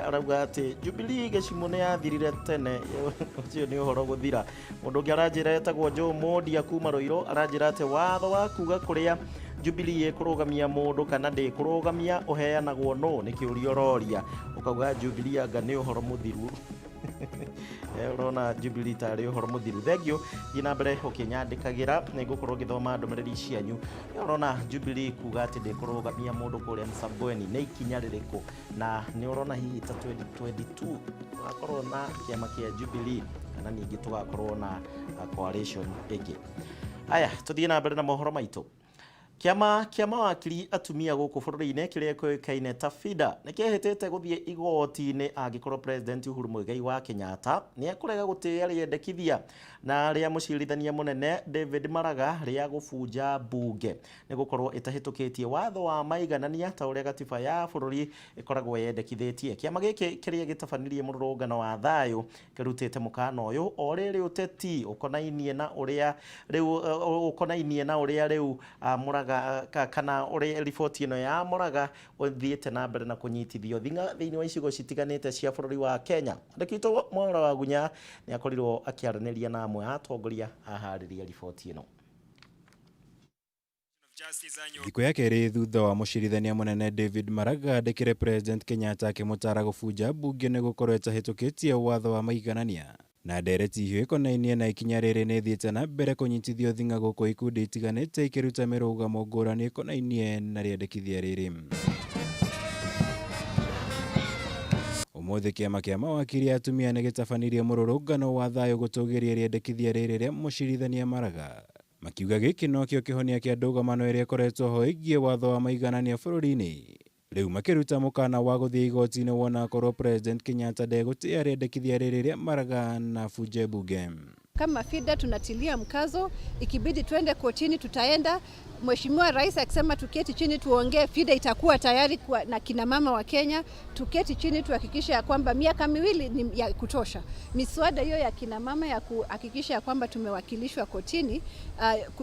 Arauga atĩ Jubilee gĩcimũ nĩ yathirire tene. Ũcio nĩ ũhoro gũthira. Mũndũ ũngĩ aranjĩra etagwo Joe Mondia kuma Rũirũ, aranjĩra atĩ watho wa kuga kũrĩa Jubilee ĩkũrũgamia mũndũ kana ndĩkũrũgamia ũheanagwo nũ? Nĩ kĩũria ũroria. Ũkauga Jubilee anga nĩ ũhoro mũthiru. Ũrona Jubilee tarĩ ũhoro mũthiru. Thengiũ, thiĩ na mbere ũkĩnyandĩkagĩra, nĩ ngũkorwo ngĩthoma ndũmĩrĩri cianyu. Ũrona Jubilee kuga atĩ ndĩkũrũgamia mũndũ kũrĩa Msambweni nĩ ikinya rĩrĩkũ? Na nĩ ũrona hihi ta 2022 tũgakorwo na kĩama kĩa Jubilee kana ningĩ tũgakorwo na coalition ĩngĩ? Aya, tũthiĩ na mbere na mohoro maitũ. Kĩama kĩa mawakiri atumia gũkũ bũrũri-inĩ kĩrĩa kĩũĩkaine ta FIDA nĩ kĩhĩtĩte gũthiĩ igoti-inĩ angĩkorwo President Uhuru Muigai wa Kenyatta nĩ ekũrega gũtĩĩa rĩendekithia na rĩa mũcirithania mũnene David Maraga rĩa gũbunja mbunge nĩ gũkorwo ĩtahĩtũkĩtie watho wa maiganania ta ũrĩa gatiba ya bũrũri ĩkoragwo yendekithĩtie. Kĩama gĩkĩ kĩrĩa gĩtabanirie mũrũrũngano wa thayũ kĩrutĩte mũkana ũyũ o rĩrĩ ũteti ũkonainie na ũrĩa rĩu ũkonainie na ũrĩa rĩu Muraga kana ũrĩa riboti ĩno ya Muraga ũthiĩte na mbere na kũnyitithio thing'a thĩinĩ wa icigo citiganĩte cia bũrũri wa Kenya. Mwandĩki witũ Mwaura Wagunya nĩ akorirwo akĩaranĩria na amwe a atongoria aharĩria riboti ĩno. Thikũ ya kerĩ thutha wa mũcirithania mũnene David Maraga andĩkĩre President Kenyatta akĩmũtara gũbunja mbunge nĩ gũkorwo ĩtahĩtũkĩtie watho wa maiganania. Na ndereti hiũ ĩkonainie na ikinya rĩrĩ nĩ ĩthiĩte na mbere kũnyitithio thing'a gũkũ ikundi itiganĩte ikĩruta mĩrũgamo ngũrani ĩkonainie na rĩendekithia rĩrĩ. Ũmũthĩ kĩama kĩa mawakiri a atumia nĩ gĩtabanirie mũrũrũngano wa thayũ gũtũgĩria rĩendekithia rĩrĩ rĩa mũcirithania Maraga. Makiuga gĩkĩ nokĩo kĩhonia kĩa ndũgamano ĩrĩa ĩkoretwo ho ĩgiĩ watho wa maiganania bũrũri-inĩ. Rĩu makĩruta mũkana wa gũthiĩ igoti-inĩ wona akorwo President Kenyatta ndegũtĩĩa rĩendekithia rĩrĩ rĩa Maraga na bunje mbunge. Kama FIDA tunatilia mkazo, ikibidi twende kotini tutaenda. Mheshimiwa Rais akisema tuketi chini tuongee, FIDA itakuwa tayari kwa, na kina mama wa Kenya tuketi chini tuhakikishe ya kwamba miaka miwili ni ya kutosha. Miswada hiyo ya kina mama ya kuhakikisha ya kwamba tumewakilishwa kotini,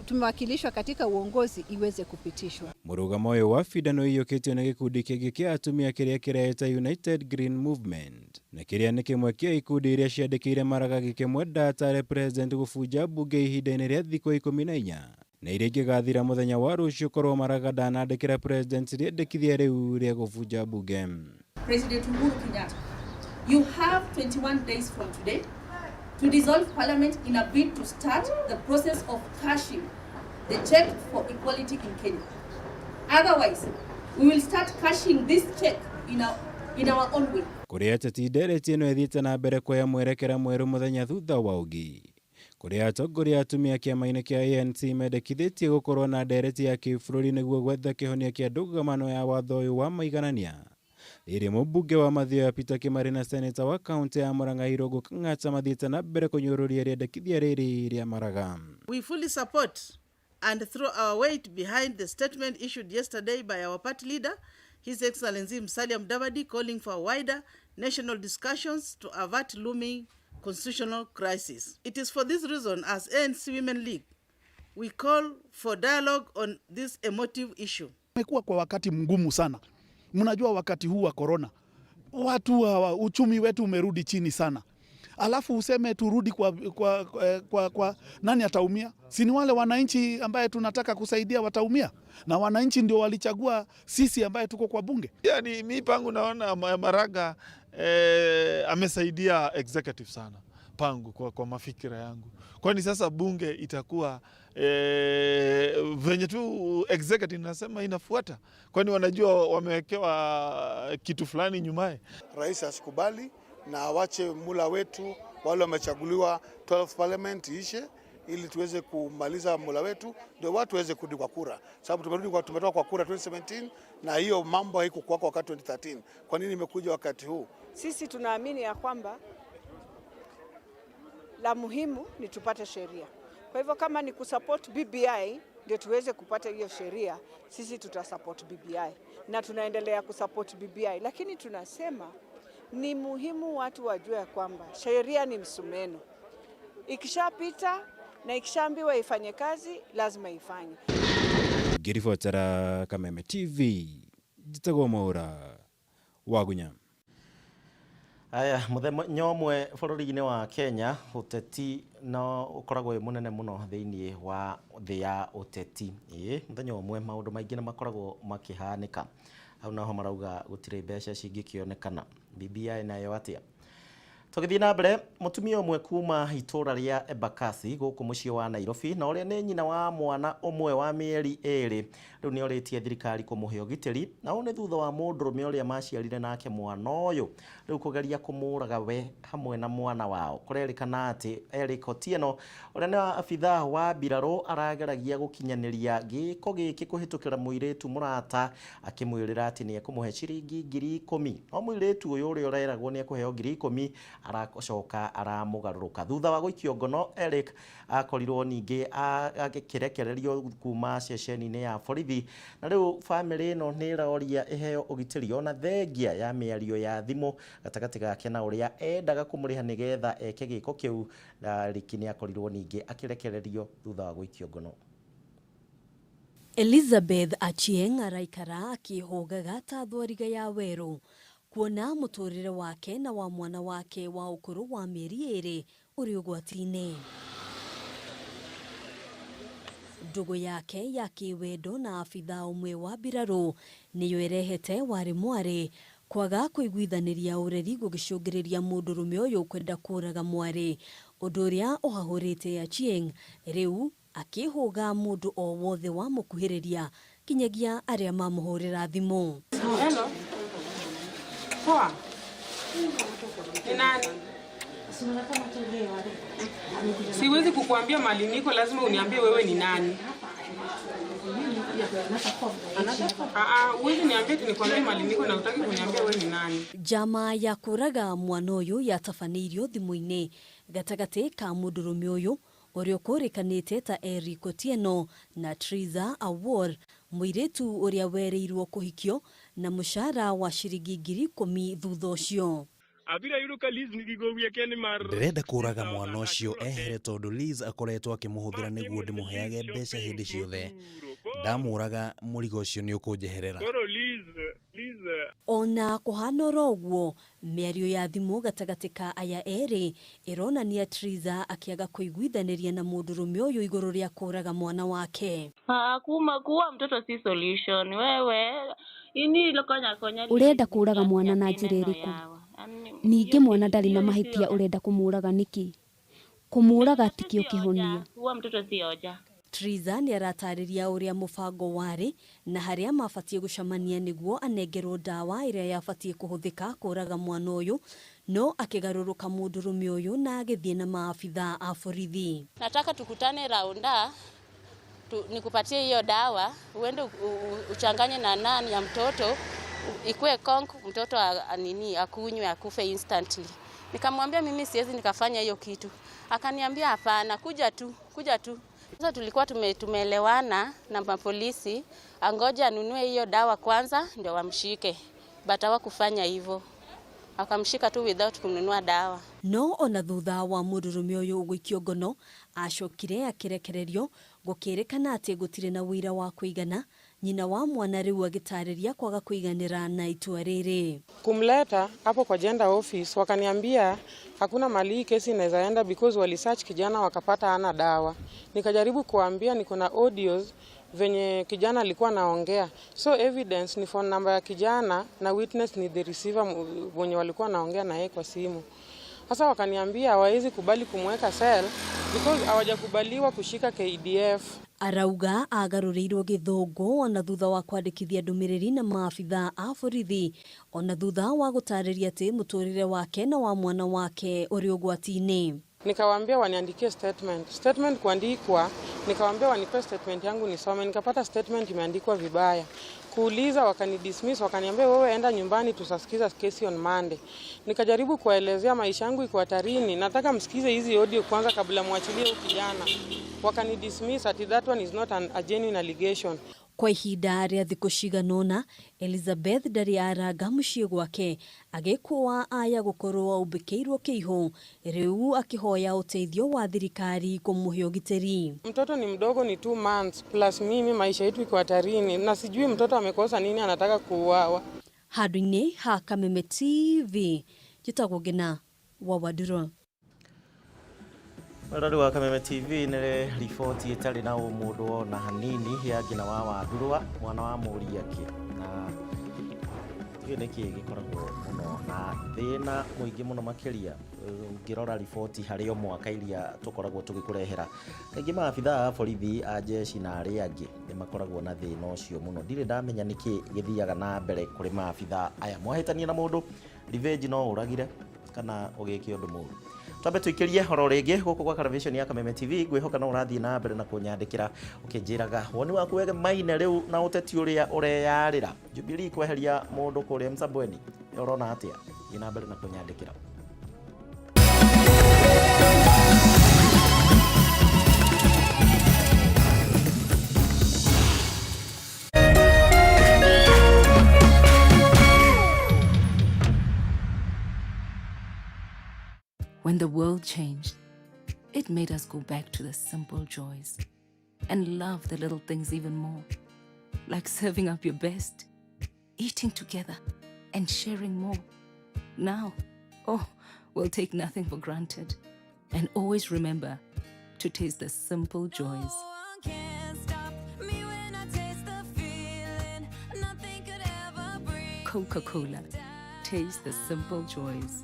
tumewakilishwa katika uongozi iweze kupitishwa. Mũrũgamo ũyũ wa FIDA nĩ ũiyũkĩtio nĩ gĩkundi kĩngĩ kĩa atumia kĩrĩa kĩreeta United Green Movement na kĩrĩa nĩ kĩmwe kĩa ikundi iria ciandĩkĩire Maraga gĩkĩmwenda atare President gũbunja mbunge ihinda-inĩ rĩa thikũ 14 na iria ingĩgathira mũthenya wa rũciũ korwo Maraga ndanandĩkĩra President rĩendekithia rĩu rĩa gũbunja mbunge. President Uhuru Kenyatta, you have 21 days from today to dissolve parliament in a bid to start the process of cashing the check for equality in Kenya. Otherwise, we will start cashing this check in our own way. Kũrĩ ateti, ndereti ĩno ĩthiĩte na mbere kuoya mwerekera mwerũ mũthenya thutha wa ũngĩ, kũrĩa atongoria atumia kĩama-inĩ kĩa ANC mendekithĩtie gũkorwo na ndereti ya kĩbũrũri nĩguo gwetha kĩhonia kĩa ndũgamano ya watho ũyũ wa maiganania. Rĩrĩ mũmbunge wa Mathioya Peter Kĩmarĩ na seneta wa kaunti ya Murang'a Irũngũ Kang'ata mathiĩte na mbere kũnyũrũria rĩendekithia rĩrĩ rĩa Maraga. We fully support and throw our weight behind the statement issued yesterday by our party leader, His Excellency Musalia Mudavadi, calling for wider national discussions to avert looming constitutional crisis. It is for this reason, as ANC Women League, we call for dialogue on this emotive issue. Imekuwa kwa wakati mgumu sana. Mnajua wakati huu wa corona, watu hawa, uchumi wetu umerudi chini sana. Alafu useme turudi kwa nani ataumia? Si ni wale wananchi ambaye tunataka kusaidia wataumia, na wananchi ndio walichagua sisi ambaye tuko kwa bunge. Yani mi pangu naona Maraga amesaidia executive sana pangu kwa mafikira yangu, kwani sasa bunge itakuwa venye tu executive nasema inafuata, kwani wanajua wamewekewa kitu fulani nyumaye. Rais asikubali na awache mula wetu wale wamechaguliwa 12 parliament ishe ili tuweze kumaliza mula wetu ndio watu waweze kurudi kwa kura, sababu tumetoka kwa kura 2017 na hiyo mambo haikukuwa kwa wakati 2013. Kwa nini imekuja wakati huu? Sisi tunaamini ya kwamba la muhimu ni tupate sheria. Kwa hivyo kama ni kusupport BBI ndio tuweze kupata hiyo sheria, sisi tutasupport BBI na tunaendelea kusupport BBI, lakini tunasema ni muhimu watu wajue kwamba sheria ni msumeno. Ikishapita na ikishaambiwa ifanye kazi, lazima ifanye. Ngĩribotera Kameme TV, njĩtagwo Mwaura Wagunya. Aya, mũthenya ũmwe bũrũri-inĩ wa Kenya ũteti no ũkoragwo wĩ mũnene mũno thĩinĩ wa thĩ ya ũteti. Ĩĩ, mũthenya ũmwe maũndũ maingĩ nĩ makoragwo makĩhanĩka. Hau naho marauga gũtirĩ mbeca cingĩkĩonekana. BBI nayo atĩa? Tũgĩthiĩ na mbere, mũtumia ũmwe kuma itũra rĩa Embakasi gũkũ mũciĩ wa Nairobi na ũrĩa nĩ nyina wa mwana ũmwe wa mĩeri 2 rĩu nĩ orĩtie thirikari kũmũhe ũgitĩri, na ũũ nĩ thutha wa mũndũrũme ũrĩa maciarire nake mwana ũyũ rĩu kũgeria kũmũraga we hamwe na mwana wao. Kũrerĩkana atĩ Eric Otieno ũrĩa nĩ abithaa wa mbirarũ arageragia gũkinyanĩria gĩko gĩkĩ kũhĩtũkĩra mũirĩtu mũrata akĩmwĩrĩra atĩ nĩ ekũmũhe ciringi 10,000, no mũirĩtu ũyũ ũrĩa ũreragwo nĩ ekũheo 10,000 aracoka aramũgarũrũka. Thutha wa gũikio ngono, Eric akorirwo ningĩ agĩkĩrekererio kuma ceceni-inĩ ya borithi, na rĩu bamĩrĩ ĩno nĩ ĩroria ĩheo ũgitĩri ona thengia ya mĩario ya thimũ gatagatĩ gake na ũrĩa endaga kũmũrĩha nĩgetha eke gĩko kĩu. Eric nĩ akorirwo ningĩ akĩrekererio thutha wa gũikio ngono. Elizabeth Achieng araikara akĩhũgaga ta thwariga ya werũ kuona mũtũrĩre wake na wa mwana wake wa ũkũrũ wa mĩeri 2 ũrĩ ũgwati-inĩ. Ndũgũ yake ya kĩwendo na abithaa ũmwe wa mbirarũ nĩyo ĩrehete warĩ mwarĩ kwaga kũiguithanĩria ũreri gũgĩcũngĩrĩria mũndũrũme ũyũ kwenda kũraga mwarĩ, ũndũ ũrĩa ũhahũrĩte Achieng rĩu akĩhũga mũndũ o wothe wamũkuhĩrĩria kinyagia arĩa mamũhũrĩra thimũ. Hello. Poa. Ni nani? Siwezi kukuambia mali niko, lazima uniambie wewe ni nani. Huwezi niambie ati nikwambie mali niko na hutaki kuniambia wewe ni nani. Njama ya kũraga mwana ũyũ yatabanĩirio thimũ-inĩ gatagatĩ ka mũndũrũme ũyũ ũrĩa ũkũrĩkanĩte ta Eric Otieno na Triza Awor, mũirĩtu ũrĩa werĩirwo kũhikio na mũcara wa ciringi 10,000 thutha ũcio. Ndĩrenda kũraga mwana ũcio ehere tondũ Liz akoretwo akĩmũhũthĩra nĩguo ndĩmũheage mbeca hĩndĩ ciothe. Ndamũraga mũrigo ũcio nĩ ũkũnjeherera. Ona kũhana oro ũguo, mĩario ya thimũ gatagatĩ ka aya erĩ ĩronania Triza akĩaga kũiguithanĩria na mũndũrũme ũyũ igũrũ rĩa kũraga mwana wake. Kuua mtoto si solution. Wewe ini lokonya konya. Ũrenda kũraga mwana na njĩra ĩrĩkũ? Ningĩ mwana ndarĩ na mahĩtia, ũrenda kũmũraga nĩkĩ? Kũmũraga tikĩo kĩhonia. Kuua mtoto si hoja. Triza nĩ aratarĩria ũrĩa mũbango warĩ na harĩa mabatiĩ gũcemania nĩguo anengerwo ndawa ĩrĩa yabatiĩ kũhũthĩka kũraga mwana ũyũ, no akĩgarũrũka mũndũrũme ũyũ na agĩthiĩ na maabithaa a borithi. Nataka tukutane raunda nikupatie hiyo dawa uende uchanganye na nani ya mtoto ikue konk mtoto nini akunywe akufe instantly. Nikamwambia mimi siwezi nikafanya hiyo kitu. Akaniambia hapana, kuja tu, kuja tu. Sasa tulikuwa tumeelewana na mapolisi angoja anunue hiyo dawa kwanza ndio wamshike. But hawakufanya hivyo. Akamshika tu without kununua dawa. No ona thutha wa mũndũrũme ũyũ gũikio ngono acokire akĩrekererio gũkĩrĩkana atĩ gũtirĩ na ũira wa kũigana. Nyina wa mwana rĩu agĩtarĩria kwaga kũiganĩra na itua rĩrĩ. Kumleta hapo kwa gender office wakaniambia hakuna mali hii kesi inaweza enda because walisearch kijana wakapata hana dawa. Nikajaribu kuambia niko na audios venye kijana alikuwa anaongea. So evidence ni phone number ya kijana na witness ni the receiver mwenye walikuwa wanaongea na yeye kwa simu. Sasa wakaniambia hawawezi kubali kumweka cell because hawajakubaliwa kushika KDF. Arauga agarũrĩirwo gĩthũngũ ona thutha wa kwandĩkithia ndũmĩrĩri na maabithaa a borithi, ona thutha wa gũtarĩria atĩ mũtũrĩre wake na wa mwana wake ũrĩ ũgwati-inĩ. Nikawaambia waniandikie statement. Statement kuandikwa, nikawaambia wanipe statement yangu nisome, nikapata statement imeandikwa vibaya. Kuuliza wakanidismiss, wakaniambia wewe enda nyumbani tutasikiza kesi on Monday. Nikajaribu kuwaelezea maisha yangu iko hatarini, nataka msikize hizi audio kwanza kabla muachilie huyu kijana. Wakanidismiss ati that one is not a genuine allegation. Kwa ihinda rĩa thikũ cigana ũna, Elizabeth ndarĩ aranga mũciĩ gwake agĩkũa aya gũkorwo aumbĩkĩirwo kĩihũ, rĩu akĩhoya ũteithio wa thirikari kũmũhe ũgitĩri. Mtoto ni mdogo, ni 2 months plus mimi maisha yetu iko hatarini na sijui mtoto amekosa nini anataka kuuawa. Handũ-inĩ ha Kameme TV, Njĩtagwo Ngina wa Wandurwa. Mwĩrori wa Kameme TV, nĩ riboti ĩtarĩ na ũmũndũ ona hanini ya Ngina wa Wandurwa, mwana wa Mũriakĩ, na ndiũĩ nĩkĩ gĩkoragwo mũno na thĩna mũingĩ mũno makĩria. Ũngĩrora riboti harĩ o mwaka iria tũkoragwo tũgĩkũrehera, kaingĩ maabithaa a borithi, a jeshi na arĩa angĩ nĩ makoragwo na thĩna ũcio mũno. Ndirĩ ndamenya nĩkĩ gĩthiaga na mbere kũrĩ maabithaa aya. Mwahĩtania na mũndũ, revenge no ũragire kana ũgĩke ũndũ mũru. Twambe tũikĩrie oro rĩngĩ gũkũ gwa television ya Kameme TV. Ngwĩhoka no ũrathiĩ na mbere na kũnyandĩkĩra ũkĩnjĩraga woni waku wegemaine rĩu na ũteti ũrĩa ũreyarĩra Jubilee kweheria mũndũ kũrĩa Msambweni. Ũrona atĩa? Thiĩ na mbere na kũnyandĩkĩra. When the world changed, it made us go back to the simple joys and love the little things even more, like serving up your best, eating together, and sharing more. Now, oh, we'll take nothing for granted and always remember to taste the simple joys. Coca-Cola, taste the simple joys.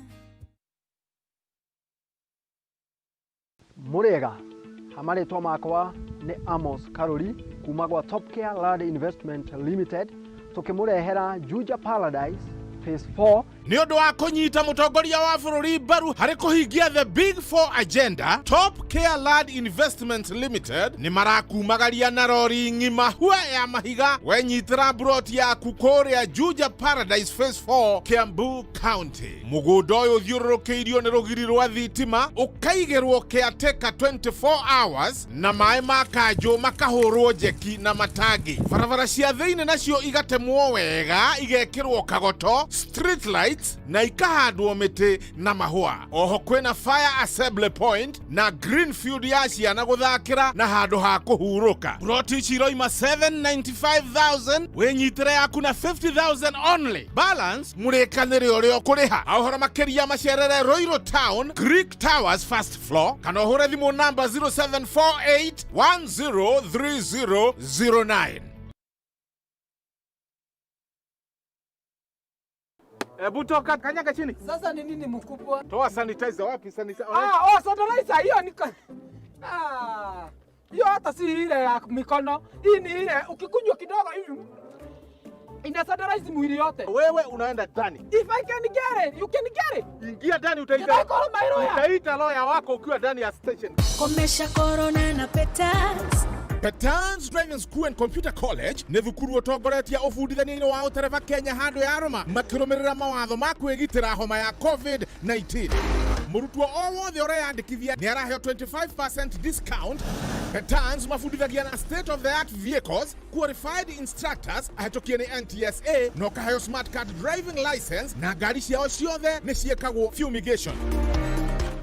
Mũrĩega, hamarĩtwa makwa nĩ Amos Karori kuma gwa Top Care Land Investment Limited, tũkĩmũrehera Juja Paradise Phase 4. Nĩ ũndũ wa kũnyita mũtongoria wa bũrũri mbaru harĩ kũhingia the Big Four agenda, Top Care Land Investment Limited nĩ marakumagaria na rori ng'ima hua ya mahiga wenyitĩra mburoti yaku kũrĩa Juja Paradise Phase 4, Kiambu County. Mũgũnda ũyũ ũthiũrũrũkĩirio nĩ rũgiri rwa thitima, ũkaigĩrwo caretaker 24 hours, na maĩ ma kanjũ makahũrwo njeki na matangi. Barabara cia thĩinĩ nacio igatemwo wega, igekĩrwo kagoto, street lights na ikahandwo mĩtĩ na mahũa. Oho kwĩna fire assembly point na green field ya ciana gũthakĩra na handũ ha kũhurũka. Ploti ici iroima 795,000, wĩnyitĩre yaku na 50,000 only, balance mũrĩkanĩre ũrĩa ũkũrĩha. Ũhoro makĩria macerere Ruiru Town, Greek Towers, first floor, kana ũhũre thimũ namba 0748 103009. Ebu toka, kanyaga chini. Sasa ni nini mkubwa? Toa sanitizer wapi sanitizer? Ah, oh, sanitizer hiyo ni hiyo hata si ile ya mikono. Hii ni ile ukikunywa kidogo hivi ina sanitize mwili yote. Wewe unaenda ndani. If I can get it, you can get it. Ingia ndani utaita. Utaita lawyer wako ukiwa ndani ya station. Komesha corona na Petans. Petans Driving School and Computer College nĩ thukuru ũtongoretie ũbundithania-inĩ wa ũtereba Kenya handũ ya Roma, makĩrũmĩrĩra mawatho ma kwĩgitĩra homa ya COVID-19. Mũrutwo o wothe ũreyandĩkithia nĩ araheo 25% discount. Petans mabundithagia na state of the art vehicles, qualified instructors ahĩtũkie nĩ NTSA, na ũkaheo smart card driving license, na ngari ciao ciothe nĩ ciĩkagwo fumigation.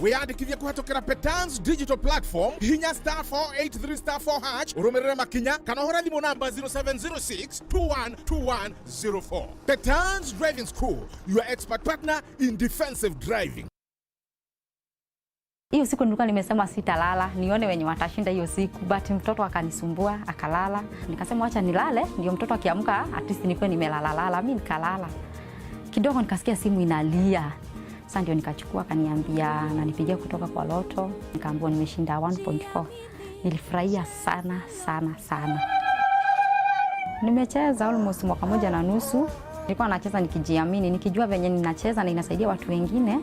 Wiyandĩkithie kũhetũkĩra Petans digital platform, hinya star 483 star 4 hash, ũrũmĩrĩre makinya, kana ũhũre thimũ namba 0706 212104. Petans Driving School, your expert partner in defensive driving. Hiyo siku nilikuwa nimesema sitalala, nione wenye watashinda hiyo siku, but mtoto akanisumbua, akalala. Nikasema wacha nilale, ndio mtoto akiamka at least nikuwe nimelalala. Mimi nikalala. Kidogo nikasikia simu inalia. Sasa ndio nikachukua, akaniambia ananipigia kutoka kwa Loto, nikaambiwa nimeshinda 1.4. Nilifurahia sana sana sana. Nimecheza almost mwaka moja na nusu. Nilikuwa nacheza nikijiamini, nikijua venye ninacheza na inasaidia watu wengine.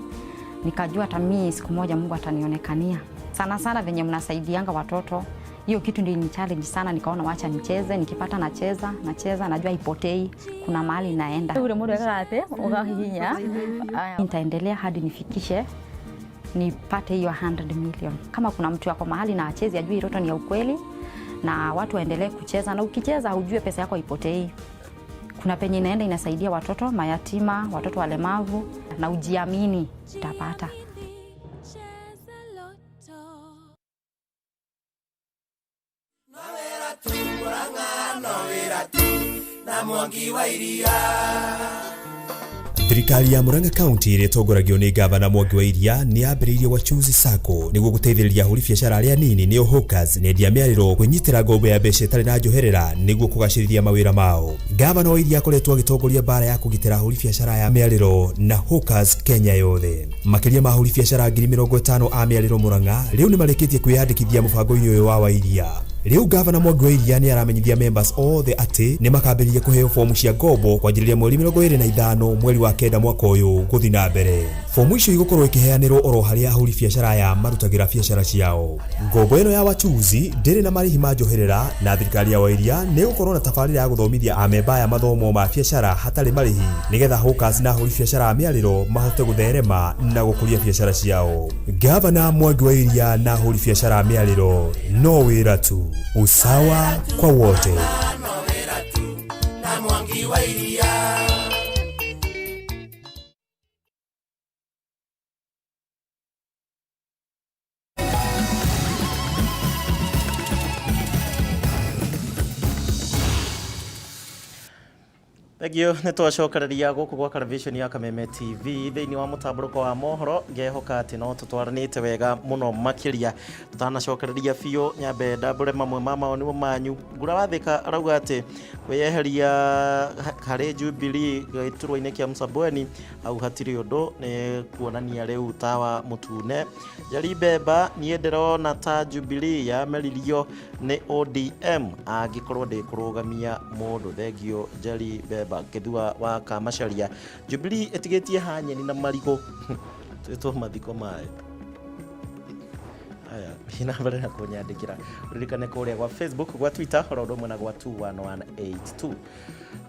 Nikajua hata mimi siku moja Mungu atanionekania. Sana sana venye mnasaidianga watoto, hiyo kitu ndio ni challenge sana. Nikaona wacha nicheze, nikipata nacheza, nacheza, najua ipotei, kuna mahali naenda. Ule muda ate ugahinya. Nitaendelea hadi nifikishe nipate hiyo 100 million. Kama kuna mtu yako mahali na acheze ajue Loto ni ya ukweli, na watu waendelee kucheza, na ukicheza ujue pesa yako ipotei. Kuna penye inaenda inasaidia watoto mayatima, watoto walemavu, na ujiamini utapata. Na Mwangi wa Iria. Thirikari ya Murang'a County ĩrĩa ĩtongoragio nĩ gavana Mwangi wa Iria nĩ yambĩrĩirie Wachuzi Sacco nĩguo gũteithĩrĩria ahũri biacara arĩa anini nĩo hawkers na endia mĩarĩro kwĩnyitĩra ngombo ya mbeca ĩtarĩ na njoherera nĩguo kũgacĩrithia mawĩra mao. Gavana wa Iria akoretwo agĩtongoria mbara ya kũgitĩra ahũri biacara aya mĩarĩro na hawkers Kenya yothe. Makĩria ma ahũri biacara 50,000 a mĩarĩro Murang'a rĩu nĩ marĩkĩtie kwĩyandĩkithia mũbango-inĩ ũyũ wa Wairia. Rĩu gavana Mwangi wa Iria nĩ aramenyithia members othe atĩ nĩ makambĩrĩria kũheo fomu cia ngombo kwanjĩrĩria mweri 25 mweri wa kenda mwaka ũyũ gũthiĩ na mbere. Fomu icio igũkorwo ikĩheanĩrwo oro harĩa ahũri biacara aya marutagĩra biacara ciao. Ngombo ĩno ya Wachuzi ndĩrĩ na marĩhi ma njoherera na thirikari ya Wairia nĩ ĩgũkorwo na tabarĩra ya gũthomithia amemba aya mathomo ma biacara hatarĩ marĩhi nĩgetha hawkers na ahũri biacara a mĩarĩro mahote gũtherema na gũkũria biacara ciao. Gavana Mwangi wa Iria na ahũri biacara a mĩarĩro no wĩra tu, usawa kwa wote. Na Mwangi wa Iria. Thengio nä twacokereria gå kå gwa television ya Kameme TV thä inä wa må tambå wa mohoro ngehoka atä no tå twaranä te wega må no makä ria tå tanacokereria biå nyambe ndambå re mamwe ma mawoni manyu. Ngura Wathika arauga atä kwĩyeheria harĩ Jubilee gĩturwa-inĩ kĩa Msambweni hau hatirĩ ũndũ nĩ kuonania rĩu tawa mũtune. Njeri Mbemba niĩ ndĩrona ta Jubilee yameririo nĩ ODM angĩkorwo ndĩkũrũgamia mũndũ. Thengio Njeri Mbemba. Kĩthua wa Kamacharia, Jubilee ĩtigĩtie ha nyeni na marigũ twĩtwo mathiko mayo. Aya, thiĩ na mbere na kũnyandĩkĩra ũririkane kũrĩa gwa Facebook, gwa Twitter oro ũndũ ũmwe na gwa 21182.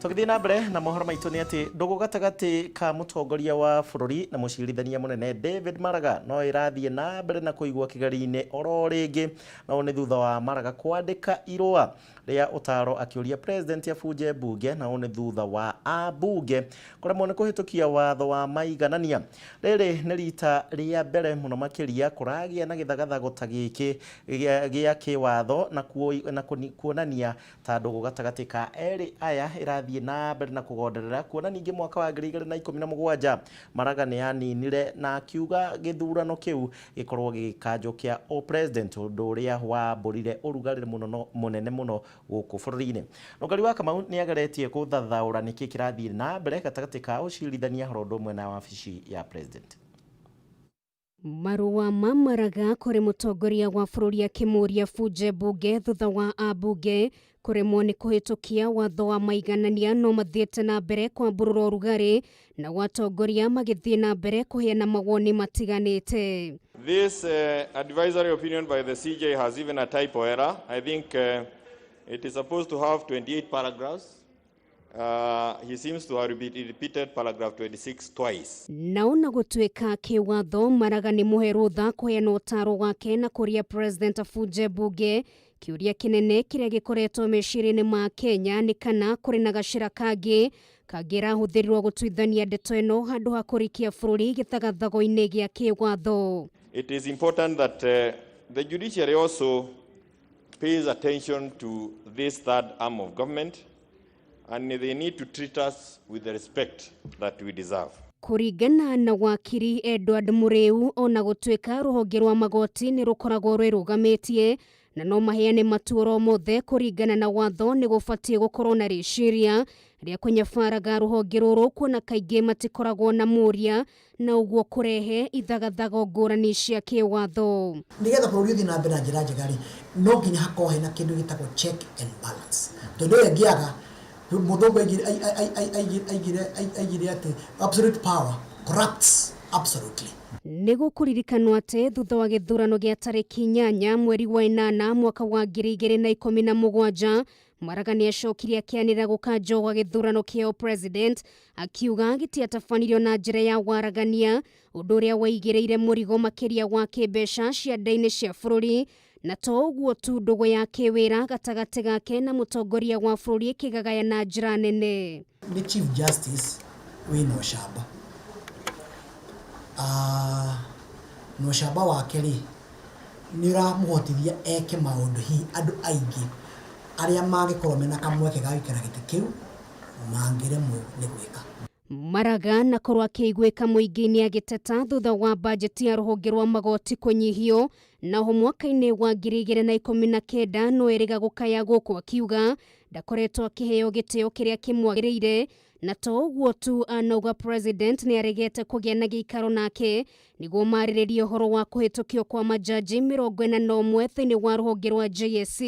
Tũgĩthiĩ na mbere na mohoro maitũ nĩ atĩ ndũgũ gatagatĩ ka mũtongoria wa bũrũri na mũcirithania mũnene David Maraga no ĩrathiĩ na mbere na kũigwo kĩgeri-inĩ oro rĩngĩ, na ũũ nĩ thutha wa Maraga kwandĩka irũa rĩa ũtaro akĩũria president abunje mbunge, na ũũ nĩ thutha wa ambunge kũremwo nĩ kũhĩtũkia watho wa maiganania. Rĩrĩ nĩ rita rĩa mbere mũno makĩria kũragĩa na gĩthagathago ta gĩkĩ gĩa kĩwatho na kuonania ta ndũgũ gatagatĩ ka erĩ aya ĩrathiĩ na mbere na kũgonderera, kuona ningĩ mwaka wa 2017 Maraga nĩ aninire na akiuga gĩthurano kĩu gĩkorwo gĩgĩkanjwo kĩa o president, ũndũ ũrĩa wambũrire ũrugarĩ mũno mũnene mũno gũkũ bũrũri-inĩ. Rũngari wa Kamau nĩ ageretie gũthathaũra nĩkĩ kĩrathiĩ na mbere gatagatĩ ka ũcirithania oro ũndũ ũmwe na wabici ya president. Marũa ma Maraga kũrĩ mũtongoria wa bũrũri akĩmũũria bunje mbunge thutha wa ambunge kũremwo nĩ kũhĩtũkia watho wa maiganania no mathiĩte na mbere kwambũrũra ũrugarĩ na watongoria magĩthiĩ na mbere kũheana mawoni matiganĩte. This advisory opinion by the CJ has even a typo error. I think it is supposed to have 28 paragraphs. He seems to have repeated paragraph 26 twice. Nao na gũtuĩka kĩwatho Maraga nĩ mũhe rũtha kũheana ũtaro wake na kũria president abunje mbunge. Kĩũria kĩnene kĩrĩa gĩkoretwo meciria-inĩ ma Kenya nĩ kana kũrĩ na gacĩra kangĩ kangĩrahũthĩrirwo gũtuithania ndeto ĩno handũ ha kũrikia bũrũri gĩthagathago-inĩ gĩa kĩwatho. It is important that the judiciary also pays attention to this third arm of government, and they need to treat us with the respect that we deserve. Kũringana na wakiri Edward Muriu, ona gũtuĩka rũhonge rwa magoti nĩ rũkoragwo rwĩrũgamĩtie na no maheane matuoro mothe kũringana na watho, nĩ gũbatiĩ gũkorwo na rĩciria rĩa kũnyabaraga rũhonge rũrũ kuona kaingĩ matikoragwo na mũria na ũguo kũrehe ithagathago ngũrani cia kĩwatho. Nĩgetha bũrũri ũthiĩ na mbere na njĩra njega rĩ, no nginya hakorwo hena kĩndũ gĩtagwo check and balance, tondũ ĩyo ĩngĩaga, mũthũngũ aigire atĩ absolute power corrupts absolutely. Nĩ gũkũririkanwo atĩ thutha wa gĩthurano gĩa tarĩki 8 mweri wa 8 mwaka wa 2017 Maraga nĩ acokirie akĩanĩrĩra gũkanjwo gwa gĩthurano kĩa president, akiuga gĩtiatabanirio na njĩra ya waragania, ũndũ ũrĩa waigĩrĩire mũrigo makĩria wa kĩmbeca cianda-inĩ cia bũrũri, na to ũguo tu ndũgũ ya kĩwĩra gatagatĩ gake na mũtongoria wa bũrũri ĩkĩgagaya na njĩra nene. Nĩ Chief Justice wĩna ũcamba, na ũcamba wake rĩ nĩ ũramũhotithia eke maũndũ hihi andũ aingĩ arĩa mangĩkorwo mena kamweke ga gũikara gĩtĩ kĩu mangĩremwo nĩ gwĩka. Maraga na korwo akĩiguĩka mũingĩ-inĩ agĩteta thutha wa bajeti ya rũhonge rwa magoti kũnyihio naho mwaka-inĩ wa 2019 no erĩga gũkaya gũkũ akiuga ndakoretwo akĩheo gĩtĩo kĩrĩa kĩmwagĩrĩire na to ũguo tu anauga president nĩ aregete kũgĩa na gĩikaro nake nĩguo marĩrĩrie ũhoro wa kũhĩtũkio kwa majaji 41 thĩinĩ wa rũhonge rwa JSC.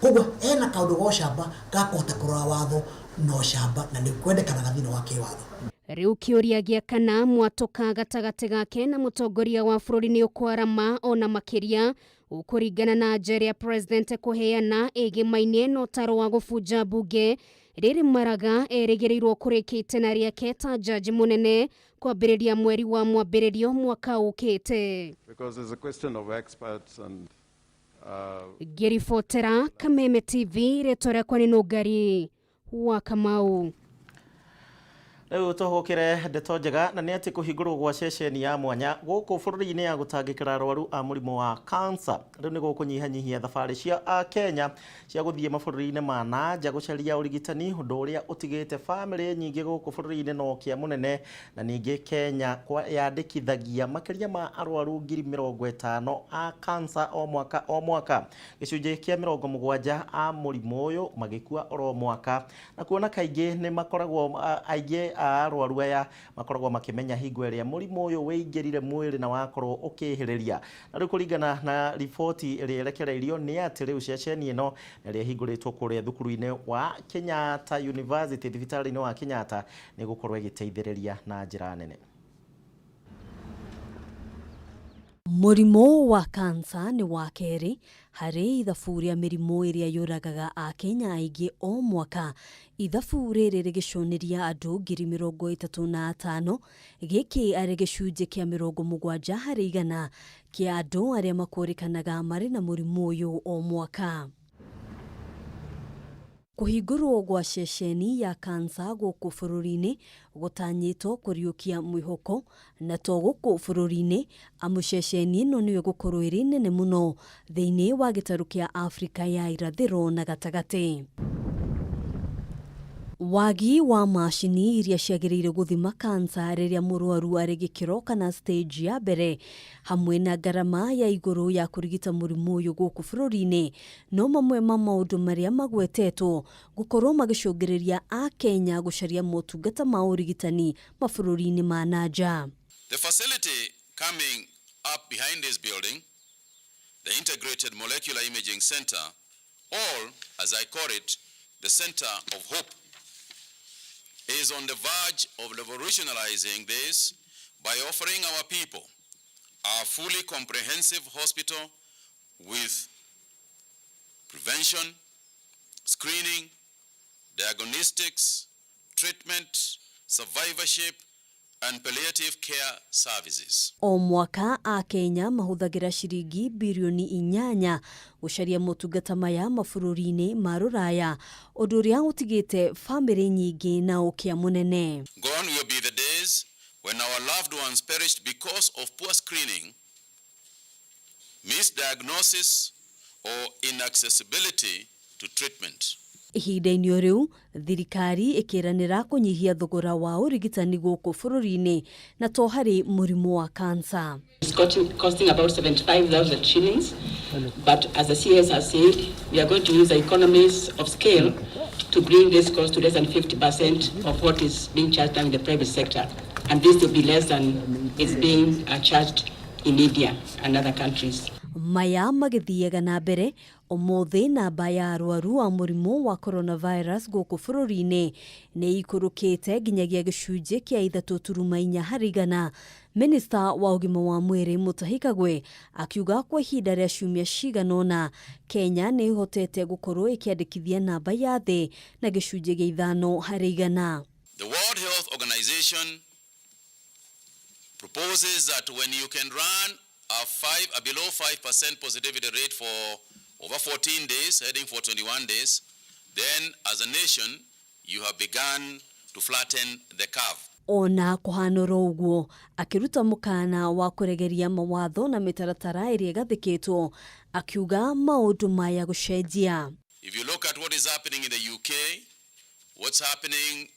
Koguo ena kaũndũ ga ũcamba ga kũhota kũrora watho na ũcamba na nĩ kwendekanaga thĩinĩ wa kĩwatho. Rĩu kĩũria gĩa kana mwatũka gatagatĩ gake na mũtongoria wa bũrũri nĩ ũkwarama ona makĩria ũkũringana na nja ĩrĩa president kũheana ĩgĩmainie na ũtaro wa gũbunja mbunge rĩrĩ Maraga erĩgĩrĩirwo kũrĩkia itĩna rĩake ta jaji mũnene kwambĩrĩria mweri wa mwambĩrĩrio mwaka ũkĩte. Because there's a question of experts and Ngĩribotera Kameme TV rĩtwa rĩakwa nĩ Nũngari wa Kamau. Rĩu tũhũkĩre ndeto njega na nĩ atĩ kũhingũrwo gwa ceceni ya mwanya gũkũ bũrũri-inĩ ya gũtangĩkĩra arwaru a mũrimũ wa cancer rĩu nĩ gũkũnyihanyihia thabarĩ cia Akenya cia gũthiĩ mabũrũri-inĩ ma na nja gũcaria ũrigitani ũndũ ũrĩa ũtigĩte bamĩrĩ nyingĩ gũkũ bũrũri-inĩ na ũkĩa mũnene na ningĩ Kenya yandĩkithagia makĩria ma arwaru 50,000 a cancer o mwaka o mwaka gĩcunjĩ kĩa 70 a mũrimũ ũyũ magĩkua oro mwaka na kuona kaingĩ nĩ makoragwo aingĩ a arwaru aya makoragwo makĩmenya hingo ĩrĩa mũrimũ ũyũ wĩingĩrire mwĩrĩ na wakorwo ũkĩhĩrĩria na rĩu kũringana na riboti ĩrĩa ĩrekereirio nĩ atĩ rĩu ceceni ĩno ĩrĩa ĩhingũrĩtwo kũrĩa thukuru-inĩ wa Kenyatta University thibitarĩ-inĩ wa Kenyatta nĩ gũkorwo ĩgĩteithĩrĩria na njĩra nene. Mũrimũ wa kansa nĩ wa kerĩ harĩ ithabu rĩa mĩrimũ ĩrĩa yũragaga Akenya aingĩ o mwaka. Ithabu rĩrĩ rĩgĩcũnĩria andũ 35,000, gĩkĩ arĩ gĩcunjĩ kĩa 70 harĩ igana kĩa andũ arĩa makũrĩkanaga marĩ na mũrimũ ũyũ o mwaka. Kũhingũrwo gwa ceceni ya kansa gũkũ bũrũri-inĩ gũtanyĩtwo kũriũkia mwĩhoko na to gũkũ bũrũri-inĩ amu ceceni ĩno nĩyo ĩgũkorwo ĩrĩ nene mũno thĩinĩ wa gĩtarũ kĩa Afrika ya irathĩro na gatagatĩ. Wagi wa macini iria ciagĩrĩire gũthima kansa rĩrĩa mũrwaru arĩ gĩkĩro kana stage ya mbere hamwe na ngarama ya igũrũ ya kũrigita mũrimũ ũyũ gũkũ bũrũri-inĩ no mamwe ma maũndũ marĩa magwetetwo gũkorwo magĩcũngĩrĩria Akenya gũcaria motungata ma ũrigitani mabũrũri-inĩ ma na nja. The facility coming up behind this building, the Integrated Molecular Imaging Center, or as I call it, the Center of Hope, is on the verge of revolutionizing this by offering our people a fully comprehensive hospital with prevention, screening, diagnostics, treatment, survivorship, and palliative care services. O mwaka Akenya mahũthagĩra ciringi birioni 8 gũcaria motungata maya mabũrũri-inĩ ma rũraya ũndũ ũrĩa ũtigĩte bamĩrĩ nyingĩ na ũkĩa mũnene. Gone will be the days when our loved ones perished because of poor screening, misdiagnosis, or inaccessibility to treatment. Ihinda-inĩ o rĩu thirikari ĩkĩranĩra kũnyihia thogora wa ũrigitani gũkũ bũrũri-inĩ na to harĩ mũrimũ wa kansa. It's costing about 75,000 shillings, but as the CS has said, we are going to use the economies of scale to bring this cost to less than 50% of what is being charged now in the private sector. And this will be less than is being charged in India and other countries. Maya magĩthiaga na mbere ũmũthĩ namba ya arwaru a mũrimũ wa coronavirus gũkũ bũrũri-inĩ nĩ ikũrũkĩte nginyagia gĩcunjĩ kĩa 3.4 harĩ igana. Minista wa ũgima wa mwĩrĩ Mutahi Kagwe akiuga kwa ihinda rĩa ciumia cigana ũna Kenya nĩ ĩhotete gũkorwo ĩkĩandĩkithia namba ya thĩ na gĩcunjĩ gĩa 5 harĩ igana. The World Health Organization proposes that when you can run a below 5% positivity rate for over 14 days, heading for 21 days, then as a nation, you have begun to flatten the curve. Ona kũhana oro ũguo akĩruta mũkana wa kũregeria mawatho na mĩtaratara ĩrĩa ĩgathĩkĩtwo akiuga maũndũ maya gũcenjia. If you look at what is happening in the UK, what's happening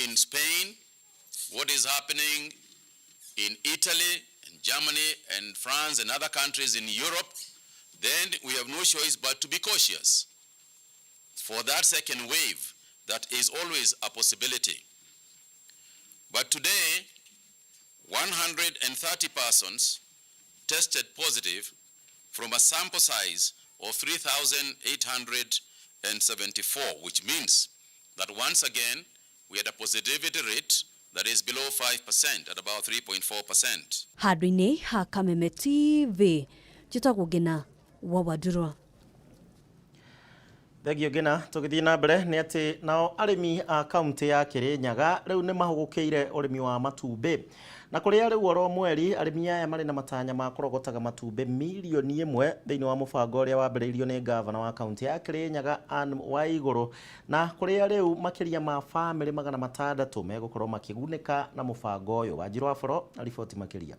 in Spain, what is happening in Italy and Germany and France and other countries in Europe, then we have no choice but to be cautious for that second wave that is always a possibility. But today, 130 persons tested positive from a sample size of 3,874, which means that once again, we had a positivity rate that is below 5% at about 3.4%. Handũ-inĩ ha Kameme TV njĩtagwo Ngina wa Wandurwa. Thengio Ngina. Tũgĩthiĩ na mbere nĩ atĩ nao arĩmi a kaunti ya Kirinyaga rĩu nĩ mahũgũkĩire ũrĩmi wa matumbĩ, na kũrĩa rĩu oro mweri arĩmi aya marĩ na matanya ma kũrogotaga matumbĩ 1 million thĩinĩ wa mũbango ũrĩa wambĩrĩirio nĩ ngavana wa kaunti ya Kirinyaga Anne Waigũrũ, na kũrĩa rĩu makĩria ma bamĩrĩ 600 megũkorwo makĩgunĩka na mũbango ũyũ. Wanjiru wa Boro na riboti makĩria.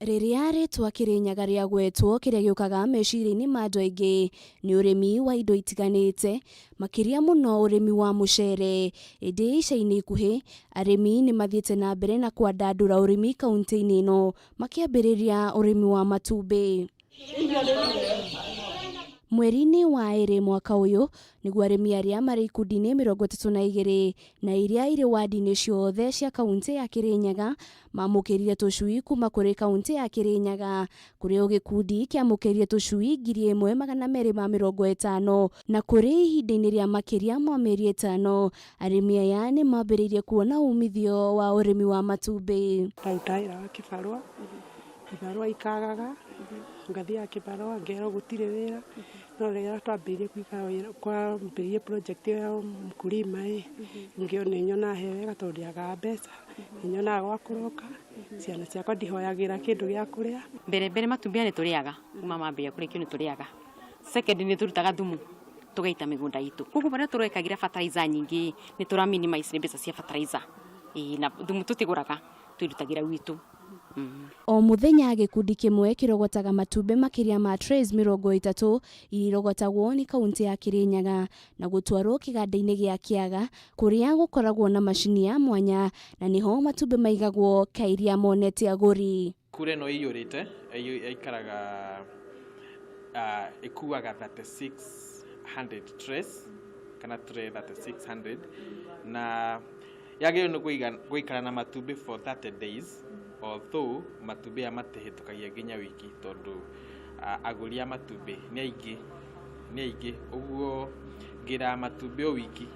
Rĩrĩa rĩtwa Kĩrĩnyaga rĩagwetwo, kĩrĩa gĩũkaga meciria-inĩ ma andũ aingĩ nĩ ũrĩmi wa indo itiganĩte, makĩria mũno ũrĩmi wa mũcere. Ĩndĩ ica-inĩ ikuhĩ arĩmi nĩ mathiĩte na mbere na kwandandũra ũrĩmi kaunti-inĩ ĩno, makĩambĩrĩria ũrĩmi wa matumbĩ. Mweri-inĩ wa ĩrĩ mwaka ũyũ nĩguo arĩmi arĩa marĩ ikundi-inĩ 32 na iria irĩ wadi-inĩ ciothe cia kaunti ya Kĩrĩnyaga mamũkĩrire tũcui kuma kũrĩ kaunti ya Kĩrĩnyaga, kũrĩ o gĩkundi kĩamũkĩrire tũcui 1,250, na kũrĩ ihinda-inĩ rĩa makĩria ma mĩeri 5 arĩmi aya nĩ mambĩrĩirie kuona umithio wa ũrĩmi wa matumbĩ. Ndaruta wĩra wa kĩbarũa, ibarũa ikagaga, ngathiaga kĩbarũa ngerwo gũtirĩ wĩra, no rĩrĩa twambĩrĩirie kũiga wĩra, kwambĩrĩirie project ĩyo ya mkulima ĩ, ngĩona nyonaga he wega tondũ ndiagaga mbeca, nĩnyonaga gwa kũroka, ciana ciakwa ndihoyagĩra kĩndũ gĩa kũrĩa. Mbere mbere matumbĩ aya nĩ tũrĩaga, kuma mambĩrĩria kũrekio nĩ tũrĩaga. Second, nĩ tũrutaga thumu tũgaita mĩgũnda itũ, koguo barĩa tũrekagĩra fertilizer nyingĩ nĩ tũra minimize nĩ mbeca cia fertilizer. Ĩĩ, na thumu tũtigũraga, twĩrutagĩra gwitũ. O mũthenya gĩkundi kĩmwe kĩrogotaga matumbĩ makĩria ma trays 30 iria irogotagwo nĩ kaunti ya Kĩrĩnyaga na gũtwarwo kĩganda-inĩ gĩa Kĩaga, kũrĩa gũkoragwo na macini ya mwanya na nĩho matumbĩ maigagwo kairia monete agũri. Kura ĩno ĩiyũrĩte ĩikaraga ĩkuaga 3600 trays kana tray 3600, na yagĩrĩirwo nĩ gũikara na matumbĩ for 30 days, although matumbĩ aya matihĩtũkagia nginya wiki tondũ agũri a matumbĩ nĩ aingĩ, nĩ aingĩ ũguo ngĩraga matumbĩ o wiki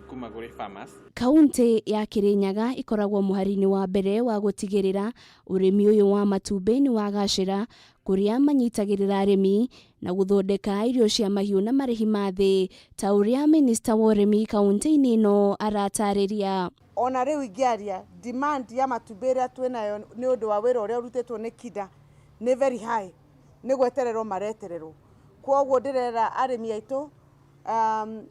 kuma kũrĩ farmers. Kaunti ya Kĩrĩnyaga ĩkoragwo mũhari-inĩ wa mbere wa gũtigĩrĩra ũrĩmi ũyũ wa matumbĩ nĩ wagacĩra, kũrĩa manyitagĩrĩra arĩmi na gũthondeka irio cia mahiũ na marĩhi ma thĩ, ta ũrĩa minista wa ũrĩmi kaunti-inĩ ĩno aratarĩria. Ona rĩu ingĩaria, demand ya matumbĩ ĩrĩa twĩnayo nĩ ũndũ wa wĩra ũrĩa ũrutĩtwo nĩ KIDA nĩ very high, nĩ gwetererwo maretererwo. Koguo ndĩrera arĩmi aitũ,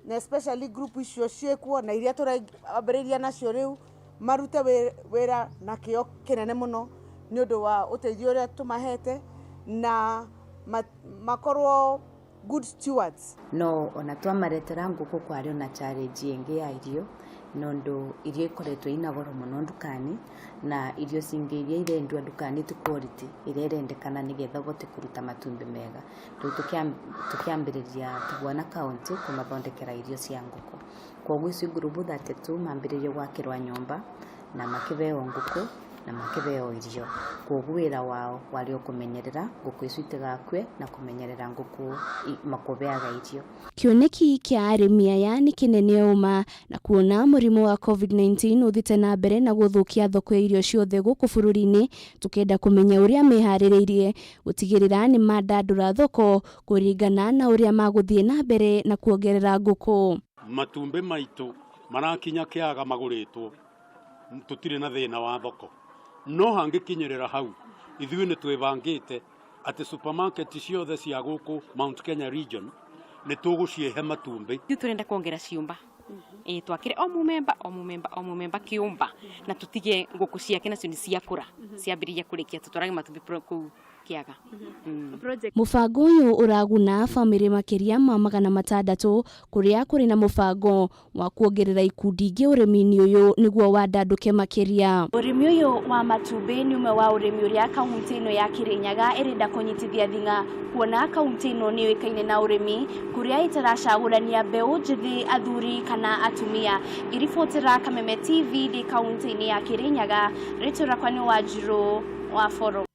na especially group icio ciĩkuo na iria tũrambĩrĩria nacio rĩu, marute wĩra na kĩo kĩnene mũno nĩ ũndũ wa ũteithio ũrĩa tũmahete, na makorwo good stewards. No ona twamaretera ngũkũ, kwarĩ ona challenge ĩngĩ ya irio, nondu irio ikoretwo ina goro mũno ndukani, na irio cingĩ iria irendwo ndukani ti quality ĩrĩa ĩrendekana nĩgetha ũhote kũruta matumbĩ mega. Rĩu tũkĩambĩrĩria tũguo county kũmathondekera irio cia ngũkũ. Koguo icio ngurubu 32 mambĩrĩrie gwakĩrwa nyũmba na makĩheo ngũkũ na makĩheo irio. Koguo wĩra wao warĩ o kũmenyerera ngũkũ icio itigakue na kũmenyerera ngũkũ makũbeaga irio. Kĩoneki kĩa arĩmi aya nĩ kĩnene ũma, na kuona mũrimũ wa COVID-19 ũthiĩte na mbere na gũthũkia thoko ya irio ciothe gũkũ bũrũri-inĩ, tũkenda kũmenya ũrĩa meharĩrĩirie gũtigĩrĩra nĩ mandandũra thoko kũringana na ũrĩa magũthiĩ na mbere na kuongerera ngũkũ. Matumbĩ maitũ marakinya Kĩaga magũrĩtwo, tũtirĩ na thĩna wa thoko, no hangĩkinyĩrĩra hau ithuĩ nĩ twĩbangĩte atĩ supermarket ciothe cia gũkũ Mount Kenya region nĩ tũgũcihe matumbĩ. Ithuĩ tũrenda kuongerera ciũmba. Ĩĩ, twakĩre o mũmemba o mũmemba o mũmemba kĩũmba na tũtige ngũkũ ciake nacio nĩ ciakũra, ciambĩrĩria kũrekia, tũtwarage matumbĩ kũu kĩaga. Mũbango ũyũ ũraguna bamĩrĩ makĩria ma 600 kũrĩa kũrĩ na mũbango wa kuongerera ikundi ingĩ ũrĩmi-inĩ ũyũ nĩguo wandandũke makĩria. Ũrĩmi ũyũ wa matumbĩ nĩ ũmwe wa ũrĩmi ũrĩa kaunti ĩno ya Kirinyaga ĩrenda kũnyitithia thing'a, kuona kaunti ĩno nĩ yũĩkaine na ũrĩmi kũrĩa ĩtaracagũrania mbeũ njĩthĩ, athuri kana atumia. Ngĩribotera Kameme TV ndĩ kaunti-inĩ ya Kirinyaga, rĩtwa rĩakwa nĩ Wanjirũ wa Boro.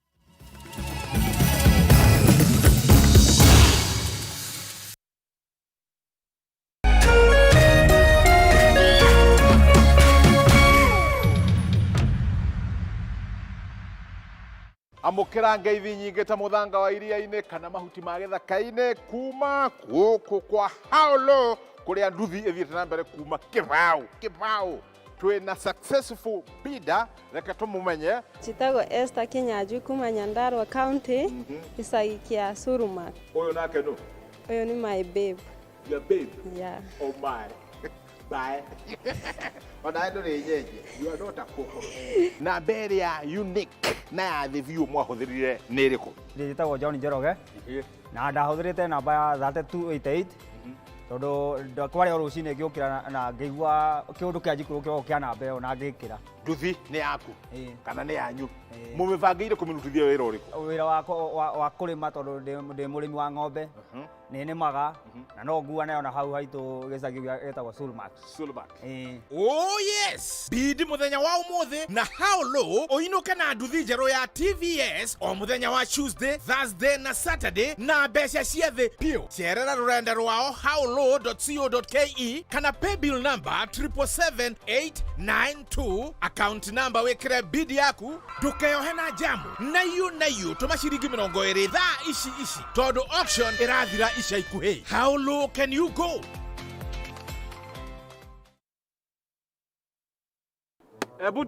Amũkĩra ngeithi nyingĩ ta mũthanga wa iria-inĩ kana mahuti ma gĩthaka-inĩ kuma gũkũ kwa Haolo kũrĩa nduthi ĩthiĩte na mbere kuma kĩbaũ kĩbaũ. Twĩna successful bidder, reke tũmũmenye. Njĩtagwo Esther Kinyanjui kuma Nyandarua County, gĩcagi kĩa Surumak. Ũyũ nake nũ? Ũyũ nĩ my babe. Your babe? Yeah. Oh my. Bye. Onawe ndũrĩ nyenje. You are not a coco. Namba ĩrĩa unique na ya thĩ biũ mwahũthĩrire nĩ ĩrĩkũ? Njĩtagwo John Njoroge na ndahũthĩrĩte namba ya 3288 tondũ kwarĩ o rũcinĩ ngĩũkĩra na ngĩigua kĩũndũ kĩa njikũrũkĩra kĩa namba ĩyo na ngĩkĩra. Nduthi nĩ yaku kana nĩ yanyu? Mũmĩbangĩire kũmĩrutithia wĩra ũrĩkũ? Wĩra wa kũrĩma tondũ ndĩ mũrĩmi wa ng'ombe, nĩ nĩmaga na no nguane ona hau haitũ gĩcagi gĩtagwo Sulmax. Sulmax. Oh yes! Bidi muthenya wa umuthi na How Low uinuke na nduthi njerũ ya TVS o muthenya wa Tuesday, Thursday na Saturday na mbeca cia thĩ piũ. Cerera rũrenda rwao howlow.co.ke kana paybill number 777892, account number wikire bidi yaku, ndukeyohe na jamu na iũ na iũ, tũma ciringi 20 thaa ici ici tondũ auction ĩrathira ica ikuhĩ. How low can you go? Ebu